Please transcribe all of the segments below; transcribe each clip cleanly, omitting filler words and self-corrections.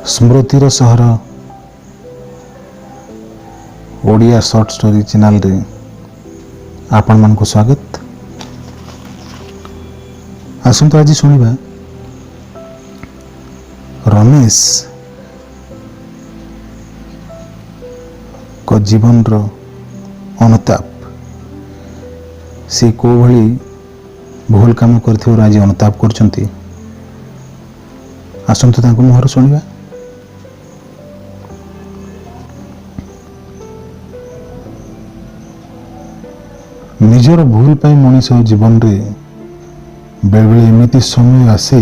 ସ୍ମୃତିର ସହର Odia short story ଚ୍ୟାନେଲରେ ଆପଣମାନଙ୍କୁ ସ୍ୱାଗତ। ଆସନ୍ତୁ ଆଜି ଶୁଣିବା ରମେଶଙ୍କ ଜୀବନର ଅନୁତାପ। ସେ କେଉଁଭଳି ଭୁଲ କାମ କରିଥିବାରୁ ଆଜି ଅନୁତାପ କରୁଛନ୍ତି, ଆସନ୍ତୁ ତାଙ୍କ ମୁହଁରୁ ଶୁଣିବା। ନିଜର ଭୁଲ ପାଇଁ ମଣିଷ ଜୀବନରେ ବେଳେବେଳେ ଏମିତି ସମୟ ଆସେ,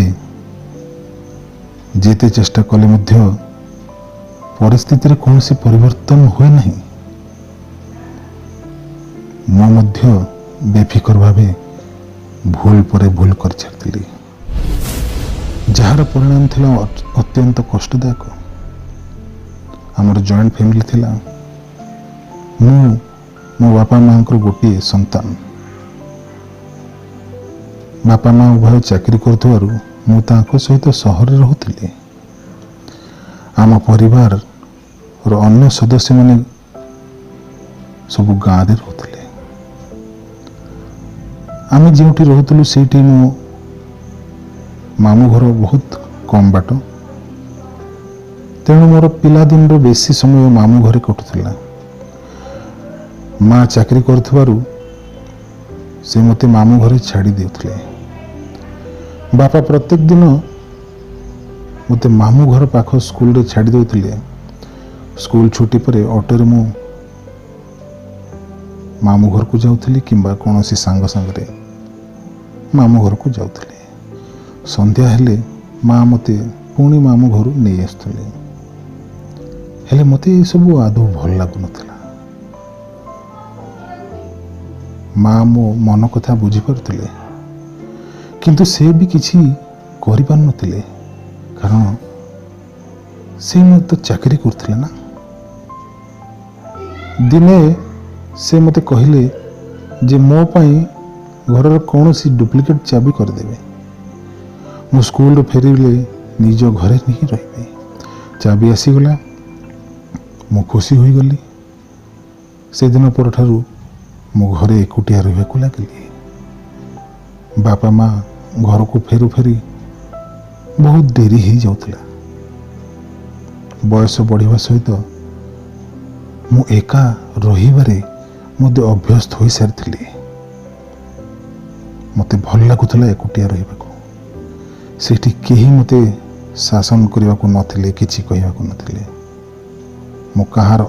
ଯେତେ ଚେଷ୍ଟା କଲେ ମଧ୍ୟ ପରିସ୍ଥିତିରେ କୌଣସି ପରିବର୍ତ୍ତନ ହୁଏ ନାହିଁ। ମୁଁ ମଧ୍ୟ ବେଫିକର ଭାବେ ଭୁଲ ପରେ ଭୁଲ କରିଛାଡ଼ିଥିଲି, ଯାହାର ପରିଣାମ ଥିଲା ଅତ୍ୟନ୍ତ କଷ୍ଟଦାୟକ। ଆମର ଜଏଣ୍ଟ ଫ୍ୟାମିଲି ଥିଲା। ମୁଁ ମୋ ବାପା ମାଆଙ୍କର ଗୋଟିଏ ସନ୍ତାନ। ବାପା ମା ଉଭୟ ଚାକିରି କରୁଥିବାରୁ ମୁଁ ତାଙ୍କ ସହିତ ସହରରେ ରହୁଥିଲି। ଆମ ପରିବାରର ଅନ୍ୟ ସଦସ୍ୟମାନେ ସବୁ ଗାଁରେ ରହୁଥିଲେ। ଆମେ ଯେଉଁଠି ରହୁଥିଲୁ, ସେଇଠି ମୋ ମାମୁଁ ଘର ବହୁତ କମ୍ ବାଟ। ତେଣୁ ମୋର ପିଲାଦିନର ବେଶୀ ସମୟ ମାମୁଁ ଘରେ କଟୁଥିଲା। ମା ଚାକିରି କରୁଥିବାରୁ ସେ ମୋତେ ମାମୁଁ ଘରେ ଛାଡ଼ି ଦେଉଥିଲେ। ବାପା ପ୍ରତ୍ୟେକ ଦିନ ମୋତେ ମାମୁଁ ଘର ପାଖ ସ୍କୁଲରେ ଛାଡ଼ି ଦେଉଥିଲେ। ସ୍କୁଲ ଛୁଟି ପରେ ଅଟୋରେ ମୁଁ ମାମୁଁ ଘରକୁ ଯାଉଥିଲି କିମ୍ବା କୌଣସି ସାଙ୍ଗ ସାଙ୍ଗରେ ମାମୁଁ ଘରକୁ ଯାଉଥିଲି। ସନ୍ଧ୍ୟା ହେଲେ ମା ମୋତେ ପୁଣି ମାମୁଁ ଘରୁ ନେଇ ଆସୁଥିଲେ। ହେଲେ ମୋତେ ଏସବୁ ଆଦୌ ଭଲ ଲାଗୁନଥିଲା। ମା ମୋ ମନ କଥା ବୁଝିପାରୁଥିଲେ, କିନ୍ତୁ ସେ ବି କିଛି କରିପାରୁନଥିଲେ, କାରଣ ସେ ମୋତେ ଚାକିରି କରୁଥିଲେ ନା। ଦିନେ ସେ ମୋତେ କହିଲେ ଯେ ମୋ ପାଇଁ ଘରର କୌଣସି ଡୁପ୍ଲିକେଟ୍ ଚାବି କରିଦେବେ। ମୁଁ ସ୍କୁଲରୁ ଫେରିଲେ ନିଜ ଘରେ ହିଁ ରହିବି। ଚାବି ଆସିଗଲା, ମୁଁ ଖୁସି ହୋଇଗଲି। ସେଦିନ ପରଠାରୁ ମୁଁ ଘରେ ଏକୁଟିଆ ରହିବାକୁ ଲାଗିଲି। ବାପା ମା ଘରକୁ ଫେରୁ ଫେରି ବହୁତ ଡେରି ହେଇଯାଉଥିଲା। ବୟସ ବଢ଼ିବା ସହିତ ମୁଁ ଏକା ରହିବାରେ ମଧ୍ୟ ଅଭ୍ୟସ୍ତ ହୋଇସାରିଥିଲି। ମୋତେ ଭଲ ଲାଗୁଥିଲା ଏକୁଟିଆ ରହିବାକୁ। ସେଠି କେହି ମୋତେ ଶାସନ କରିବାକୁ ନଥିଲେ, କିଛି କହିବାକୁ ନଥିଲେ। ମୁଁ କାହାର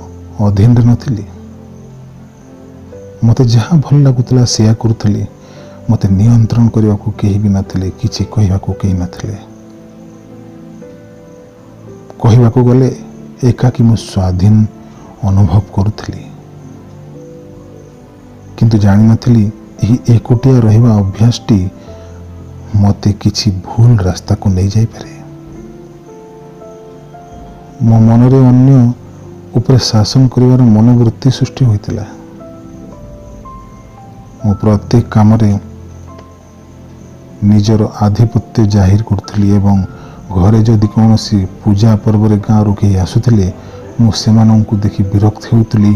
ଅଧୀନରେ ନଥିଲି। ମୋତେ ଯାହା ଭଲ ଲାଗୁଥିଲା ସେୟା କରୁଥିଲି। ମୋତେ ନିୟନ୍ତ୍ରଣ କରିବାକୁ କେହି ବି ନଥିଲେ, କିଛି କହିବାକୁ କେହି ନଥିଲେ। କହିବାକୁ ଗଲେ ଏକାକୀ ମୁଁ ସ୍ୱାଧୀନ ଅନୁଭବ କରୁଥିଲି, କିନ୍ତୁ ଜାଣିନଥିଲି ଏହି ଏକୁଟିଆ ରହିବା ଅଭ୍ୟାସଟି ମୋତେ କିଛି ଭୁଲ ରାସ୍ତାକୁ ନେଇଯାଇପାରେ। ମୋ ମନରେ ଅନ୍ୟ ଉପରେ ଶାସନ କରିବାର ମନୋବୃତ୍ତି ସୃଷ୍ଟି ହୋଇଥିଲା। ମୁଁ ପ୍ରତ୍ୟେକ କାମରେ ନିଜର ଆଧିପତ୍ୟ ଜାହିର କରୁଥିଲି ଏବଂ ଘରେ ଯଦି କୌଣସି ପୂଜା ପର୍ବରେ ଗାଁରୁ କେହି ଆସୁଥିଲେ, ମୁଁ ସେମାନଙ୍କୁ ଦେଖି ବିରକ୍ତ ହେଉଥିଲି,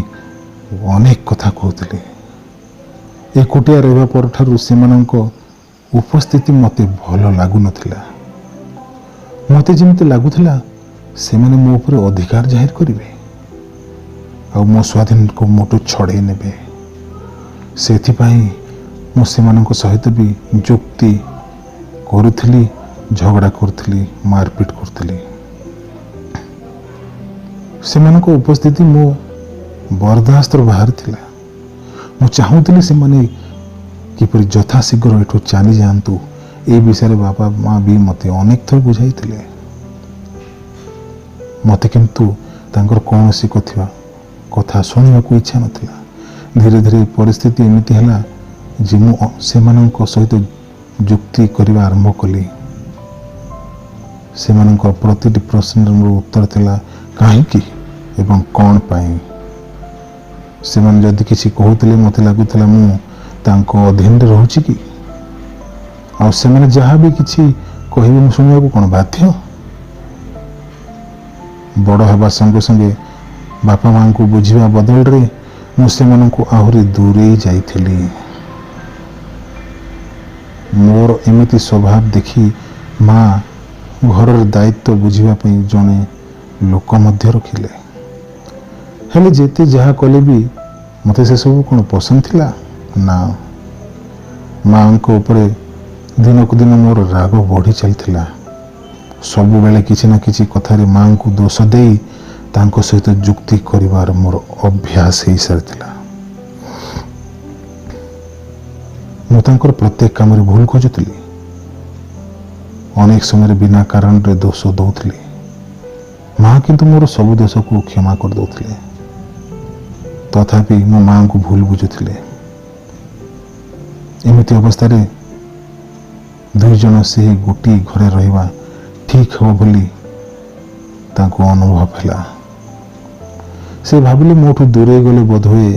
ଅନେକ କଥା କହୁଥିଲି। ଏକୁଟିଆ ରହିବା ପରଠାରୁ ସେମାନଙ୍କ ଉପସ୍ଥିତି ମୋତେ ଭଲ ଲାଗୁନଥିଲା। ମୋତେ ଯେମିତି ଲାଗୁଥିଲା ସେମାନେ ମୋ ଉପରେ ଅଧିକାର ଜାହିର କରିବେ ଆଉ ମୋ ସ୍ୱାଧୀନକୁ ମୋଠୁ ଛଡ଼େଇ ନେବେ। ସେଥିପାଇଁ ମୁଁ ସେମାନଙ୍କ ସହିତ ବି ଯୁକ୍ତି କରୁଥିଲି, ଝଗଡ଼ା କରୁଥିଲି, ମାରପିଟ କରୁଥିଲି। ସେମାନଙ୍କ ଉପସ୍ଥିତି ମୋ ବରଦାସ୍ତର ବାହାରେ ଥିଲା। ମୁଁ ଚାହୁଁଥିଲି ସେମାନେ କିପରି ଯଥାଶୀଘ୍ର ଏଠୁ ଚାଲିଯାଆନ୍ତୁ। ଏ ବିଷୟରେ ବାପା ମା ବି ମୋତେ ଅନେକ ଥର ବୁଝାଇଥିଲେ। ମୋତେ କିନ୍ତୁ ତାଙ୍କର କୌଣସି କଥା ଶୁଣିବାକୁ ଇଚ୍ଛା ନଥିଲା। ଧୀରେ ଧୀରେ ପରିସ୍ଥିତି ଏମିତି ହେଲା ଯେ ମୁଁ ସେମାନଙ୍କ ସହିତ ଯୁକ୍ତି କରିବା ଆରମ୍ଭ କଲି। ସେମାନଙ୍କ ପ୍ରତିଟି ପ୍ରଶ୍ନର ମୋର ଉତ୍ତର ଥିଲା କାହିଁକି ଏବଂ କ'ଣ ପାଇଁ। ସେମାନେ ଯଦି କିଛି କହୁଥିଲେ, ମୋତେ ଲାଗୁଥିଲା ମୁଁ ତାଙ୍କ ଅଧୀନରେ ରହୁଛି କି, ଆଉ ସେମାନେ ଯାହା ବି କିଛି କହିବେ ମୁଁ ଶୁଣିବାକୁ କ'ଣ ବାଧ୍ୟ? ବଡ଼ ହେବା ସଙ୍ଗେ ସଙ୍ଗେ ବାପା ମାଆଙ୍କୁ ବୁଝିବା ବଦଳରେ ମୁଁ ସେମାନଙ୍କୁ ଆହୁରି ଦୂରେଇ ଯାଇଥିଲି। ମୋର ଏମିତି ସ୍ୱଭାବ ଦେଖି ମା ଘରର ଦାୟିତ୍ୱ ବୁଝିବା ପାଇଁ ଜଣେ ଲୋକ ମଧ୍ୟ ରଖିଲେ। ହେଲେ ଯେତେ ଯାହା କଲେ ବି ମୋତେ ସେସବୁ କ'ଣ ପସନ୍ଦ ଥିଲା ନା। ମାଆଙ୍କ ଉପରେ ଦିନକୁ ଦିନ ମୋର ରାଗ ବଢ଼ି ଚାଲିଥିଲା। ସବୁବେଳେ କିଛି ନା କିଛି କଥାରେ ମାଆଙ୍କୁ ଦୋଷ ଦେଇ ତାଙ୍କ ସହିତ ଯୁକ୍ତି କରିବାର ମୋର ଅଭ୍ୟାସ ହେଇସାରିଥିଲା। ମୁଁ ତାଙ୍କର ପ୍ରତ୍ୟେକ କାମରେ ଭୁଲ ଖୋଜୁଥିଲି। ଅନେକ ସମୟରେ ବିନା କାରଣରେ ଦୋଷ ଦେଉଥିଲି। ମା କିନ୍ତୁ ମୋର ସବୁ ଦୋଷକୁ କ୍ଷମା କରିଦେଉଥିଲେ। ତଥାପି ମୋ ମାଆଙ୍କୁ ଭୁଲ ବୁଝୁଥିଲେ। ଏମିତି ଅବସ୍ଥାରେ ଦୁଇ ଜଣ ସେହି ଗୋଟିଏ ଘରେ ରହିବା ଠିକ୍ ହେବ ବୋଲି ତାଙ୍କୁ ଅନୁଭବ ହେଲା। ସେ ଭାବିଲେ ମୋଠୁ ଦୂରେଇ ଗଲେ ବୋଧହୁଏ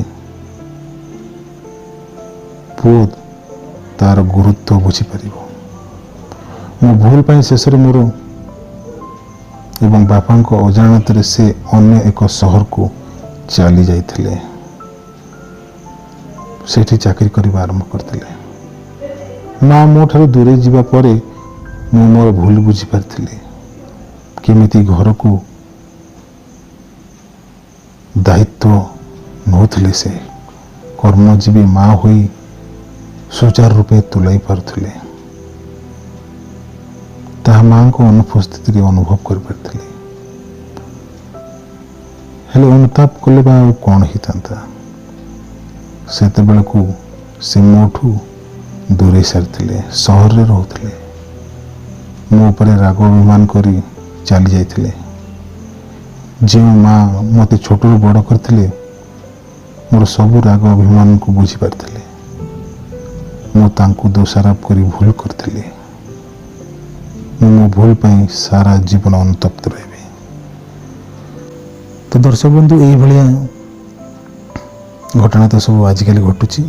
ପୁଅ ତାର ଗୁରୁତ୍ୱ ବୁଝିପାରିବ। ମୋ ଭୁଲ ପାଇଁ ଶେଷରେ ମୋର ଏବଂ ବାପାଙ୍କ ଅଜାଣତରେ ସେ ଅନ୍ୟ ଏକ ସହରକୁ ଚାଲି ଯାଇଥିଲେ। ସେଠି ଚାକିରି କରିବା ଆରମ୍ଭ କରିଥିଲେ। ମା ମୋ ଠାରୁ ଦୂରେଇ ଯିବା ପରେ ମୁଁ ମୋର ଭୁଲ ବୁଝିପାରିଥିଲି। କେମିତି ଘରକୁ ଦାୟିତ୍ୱ ନେଉଥିଲେ, ସେ କର୍ମଜୀବୀ ମା ହୋଇ ସୁଚାରୁ ରୂପେ ତୁଲାଇ ପାରୁଥିଲେ, ତାହା ମାଙ୍କ ଅନୁପସ୍ଥିତିରେ ଅନୁଭବ କରିପାରିଥିଲି। ହେଲେ ଅନୁତାପ କଲେ ବା ଆଉ କ'ଣ ହେଇଥାନ୍ତା? ସେତେବେଳକୁ ସେ ମୋଠୁ ଦୂରେଇ ସାରିଥିଲେ, ସହରରେ ରହୁଥିଲେ। ମୋ ଉପରେ ରାଗ ଅଭିମାନ କରି ଚାଲି ଯାଇଥିଲେ। ଯେଉଁ ମା ମୋତେ ଛୋଟରୁ ବଡ଼ କରିଥିଲେ, ମୋର ସବୁ ରାଗ ଅଭିମାନକୁ ବୁଝିପାରିଥିଲେ। ମୁଁ ତାଙ୍କୁ ଦୋଷାରୋପ କରି ଭୁଲ କରିଥିଲି। ମୁଁ ମୋ ଭୁଲ ପାଇଁ ସାରା ଜୀବନ ଅନୁତପ୍ତ ରହିବି। ତ ଦର୍ଶକ ବନ୍ଧୁ, ଏଇଭଳିଆ ଘଟଣା ତ ସବୁ ଆଜିକାଲି ଘଟୁଛି।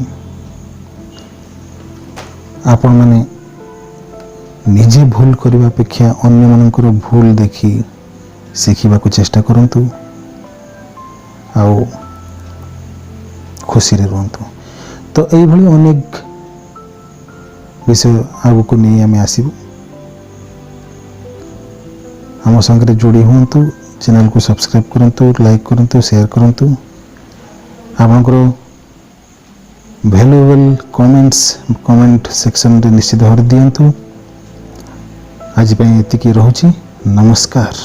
ଆପଣମାନେ ନିଜେ ଭୁଲ କରିବା ଅପେକ୍ଷା ଅନ୍ୟମାନଙ୍କର ଭୁଲ ଦେଖି ଶିଖିବାକୁ ଚେଷ୍ଟା କରନ୍ତୁ ଆଉ ଖୁସିରେ ରୁହନ୍ତୁ। ତ ଏଇଭଳି ଅନେକ ବିଷୟ ଆଗକୁ ନେଇ ଆମେ ଆସିବୁ। ଆମ ସାଙ୍ଗରେ ଯୋଡ଼ି ହୁଅନ୍ତୁ, ଚ୍ୟାନେଲକୁ ସବସ୍କ୍ରାଇବ୍ କରନ୍ତୁ, ଲାଇକ୍ କରନ୍ତୁ, ସେୟାର କରନ୍ତୁ। ଆପଣଙ୍କର ଭ୍ୟାଲୁଏବଲ୍ କମେଣ୍ଟସ୍ କମେଣ୍ଟ ସେକ୍ସନରେ ନିଶ୍ଚିତ ଭାବରେ ଦିଅନ୍ତୁ। ଆଜି ପାଇଁ ଏତିକି ରହୁଛି। ନମସ୍କାର।